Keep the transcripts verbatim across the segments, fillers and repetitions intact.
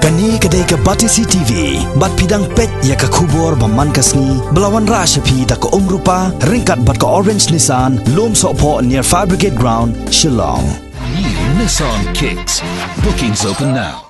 Kane ka dei ka Batesi T V, bad phi dang peit ïa ka khubor ba man ka sngi, ba la wanrah sha phi da ka Umrupa, ryngkat bad ka Orange Nissan, Lumsohphoh near Fire Brigade Ground, Shillong. New Nissan Kicks. Bookings open now.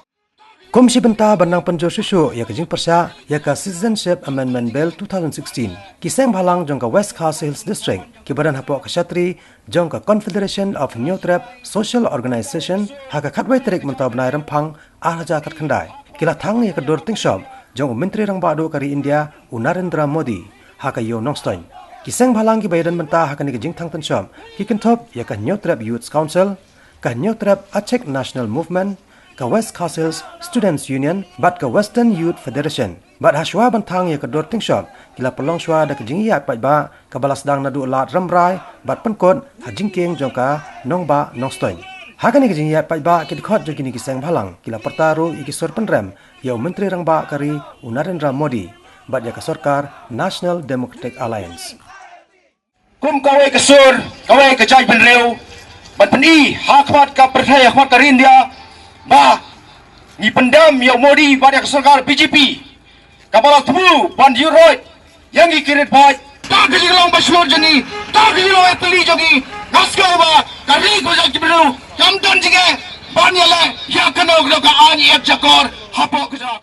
Kum shi bynta ban nang pynjur shuh shuh ïa ka jingpyrshah ïa ka Citizenship Amendment Bill two thousand sixteen, ki seng bhalang jong ka West Khasi Hills District, kiba don hapoh ka shatri jong ka Confederation of Hynñiewtrep Social Organization, ha ka khatwei tarik mynta u bnai Rymphang ar hajar khatkhyndai, ki la thang ïa ka dur tyngshop jong u Myntri Rangbah Duh ka ri India, u Narendra Modi, ha ka Ïew Nongstoiñ. Ki seng bhalang kiba ïadon bynta ha kane ka jingthang tyngshop ki kynthup ïa ka Hynñiewtrep Youth Council, ka Hynñiewtrep Achik National Movement, ka West Khasi Hills Students Union bad ka Western Youth Federation. Bad hashwa ban thang ïa ka dur tyngshop, ki la pynlong shuwa da ka jingïaid paidbah kaba la sdang naduh lad Rambrai bad pynkut ha jingkieng jong ka nongbah Nongstoiñ. Ha kane ka jingïaid paidbah, ki dkhot jong kine ki seng bhalang ki la pyrta ruh ïa ki sur pynrem ïa u Myntri Rangbah ka ri, u Narendra Modi, bad ïa ka sorkar National Democratic Alliance. Kum kawei ka sur, kawei ka jaitbynriew, ban pyni ha khmat ka pyrthei, ha khmat ka ri India, ba ngi pyndem ïa u Modi bad ïa ka sorkar B J P kaba la thmu ban ïuh roit ïa ngi ki rit paid. Ta ka jinglong ba shlur jong ngi, ta ka jinglong ïatylli jong ngi, nga sngew ba ka ri ka jaitbynriew kam don jingeh ban ïaleh ïa kano kano ka aiñ ïa ka jakor hapoh ka jaka.